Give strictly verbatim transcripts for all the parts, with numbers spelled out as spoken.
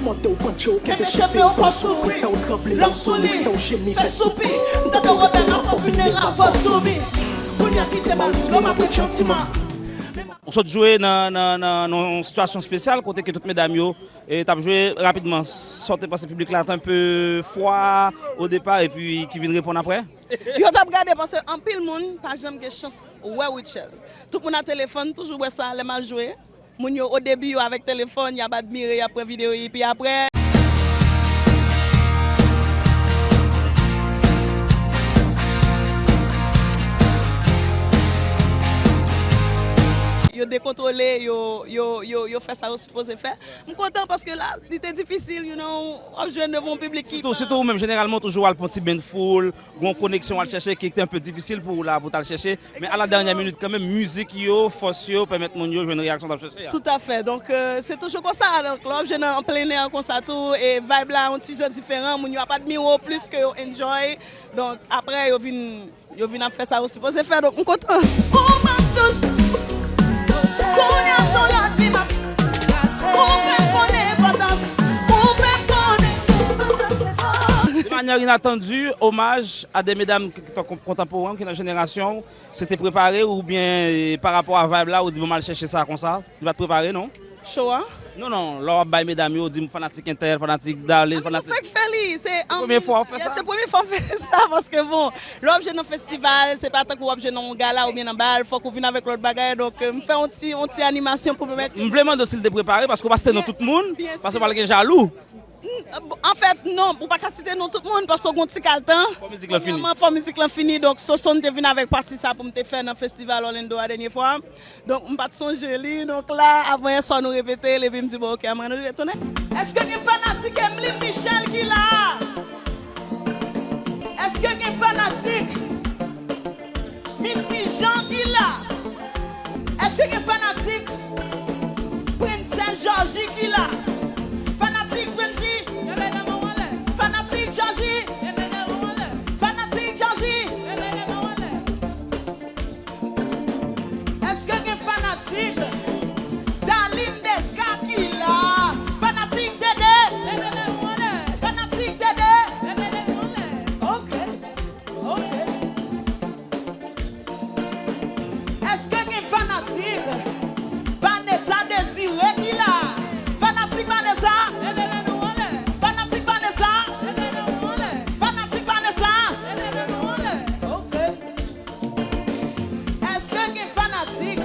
Monte w panche w kenbe cheve w fò souri. Fè w tranble lè w souri. Fè w jemi fè soupi. M tande w repè nan fò vin nan rapò soubi. Kounye a kite m al slo m ap ret jantiman. Ou sot jwe nan, nan, nan, nan yon sitiyasyon espesyal kote ke tout medam yo e, t ap jwe rapidman. Sa w te panse piblik la te enpe fwa o depa epi ki vin reponn apre? Yo t ap gade paske anpil moun pa janm gen chans wè Rutshelle. Tout moun a telefòn, toujou wè sa lè m al jwe. Moun yo o debi yo avèk telefòn, y ap admire, y ap pran videyo, epi apre, yo dekontwole, yo, yo, yo, yo fè sa yo sipoze fè. M kontan paske la, li te difisil, you know, w ap jwe devan yon piblik ki Sitou, pa sitou ou menm, jeneralman, ou toujou al pran ti ben de foul, gon koneksyon w al chèche ki te enpe difisil pou ou la, pou w t al chèche. Men a la dènyè minit kanmenm, mizik yo, fòs yo, pèmèt moun yo jwenn reyaksyon w t ap chèche a. Toutafè. Donk, euh, se toujou konsa. Donk, lè w ap jwe nan, an plen nè konsa tou, e vibe la yon ti jan diferan, moun yo ap admire w plis ke yo enjoy. Donk, apre, yo vin, yo vin ap fè sa yo sipoze fè. Donk, m kontan. Ou pa touch. Kounye a se yon lòt vi m ap. Ou fè m konnen enpòtans. Ou fè m konnen enpòtans. De mannyè inatandi, omaj a de medam ki, ki t kontanporan w, ki nan jenerasyon w. Se te prepare oubyen, e, pa rapò a vibe la, ou di, "Bon, m al chèche sa konsa"? Li pa t prepare, non? Show a? Non, non, lè w ap bay medam yo, ou di, "M fanatik entèl, fanatik Darline, fanatik." Fèk fè li, se premye fwa w fè sa? Se premye fwa m fè sa, paske, bon, lè w ap jwe nan festival, se pa tankou w ap jwe nan yon gala oubyen nan bal, fòk ou vin avèk lòt bagay, donk, euh, m fè yon ti, yon ti animasyon pou pèmèt. M vle mande w si l te prepare, paske w pa site non tout moun, paske w pral gen jalou. Anfèt, non, ou pa ka site non tout moun, paske w gon ti kaltan. Fò mizik lan fini. Premyèman, fò mizik lan fini, donk, Sosonn te vin avèk pati sa pou m te fè nan festival Orlando a dènye fwa. Donk, m pa t sonje li, donk, la, avan yè swa, nou repete l, epi m di, "Bon, oke, ann nou retounen." Èske gen fanatik Emeline Michel ki la? Èske gen fanatik Missy Jean ki la? Èske gen fanatik Princess Georgie ki la? Fanatik Prince, fanatik Georgie, fanatik Georgie. Èske gen fanatik Darline Desca ki la? Fanatik Dede? Fanatik Dede? Oke. Oke. Èske gen fanatik Vanessa Désiré ki la? Fanatik Vanessa? Fanatik Vanessa? Fanatik Vanessa? Oke. Èske gen fanatik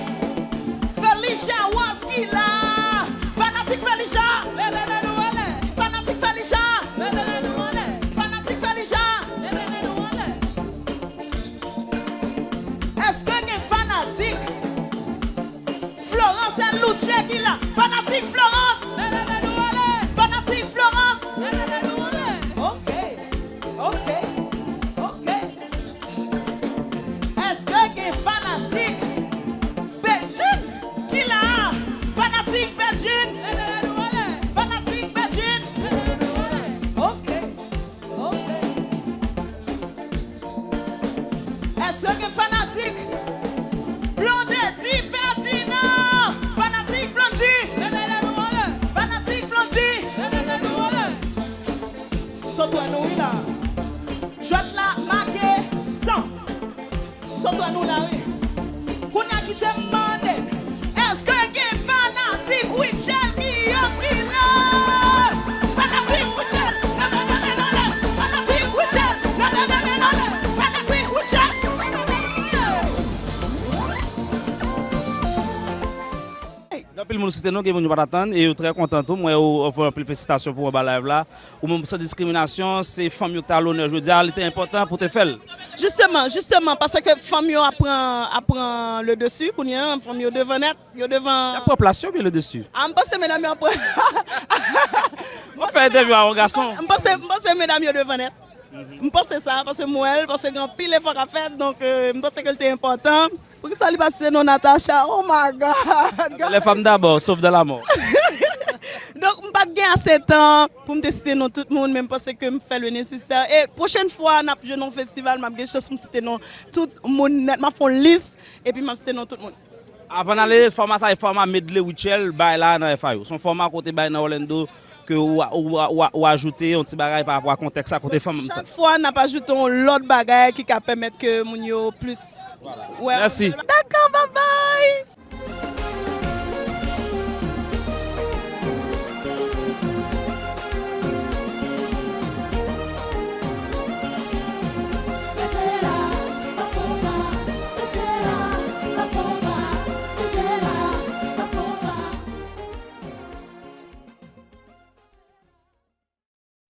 Felicia Rose ki la? Fanatik Felicia? Fanatik Felicia? Fanatik Felicia? Èske gen fanatik Florence Luce ki la? Fanatik Florence? Fanatik Florence? Oke, oke, oke. Èske gen fanatik Bedjine ki la? Fanatik Bedjine? Fanatik Bedjine? Oke. Oke. Èske gen fanatik Blondedy Ferdinand? Fanatik Blondy? Fanatik Blondy? Sot wè nou wi la. Jwèt la make san. Sot wè nou la wi. Kounye a kite m mande, èske gen fanatik Rutshelle Guillaume ki la? Fanatik Rutshelle, leve de men anlè. Fanatik Rutshelle, leve de men anlè. Fanatik Rutshelle. Gen anpil moun site non, gen moun yo pa t atann, e yo trè kontan tou. Mwen, yo fè anpil felisitasyon pou anba live la. Ou menm, san diskriminasyon, se fanm yo ki t a lonè jodi a, li te enpòtan pou te fè l. Jisteman, jisteman, paske fanm yo ap pran, ap pran le dessus, kounye a, fanm yo devan nèt, yo devan. Y ap pran plas yo oubyen le dessus? A, m panse medam yo ap pran. Mwen fè entèvyou a yon gason. M panse, m panse medam yo devan nèt. M panse sa, paske m wè l, paske gen anpil efò k ap fèt, donk, euh, m panse ke l te enpòtan. Poukisa li pa site non Natacha? Oh my God! Les femmes d'abord, sauf dans la mort. Donk, m pa t gen ase tan pou m te site non tout moun, men m panse ke m fè le nesesè. E pwochèn fwa n ap jwe nan yon festival, m ap gen chans pou m site non tout moun nèt. M ap fè yon lis, epi m ap site non tout moun. Avan n ale, fòma sa e fòma medley Rutshelle bay la nan F I O. Se yon fòma kote bay nan Orlando, ke ou, ou, ou, ou ajoute yon ti bagay pa rapò a kontèks sa kote fanm. Chak fwa n ap ajoute yon lòt bagay ki ka pèmèt ke moun yo plis wè. Mèsi. Dakò, baba.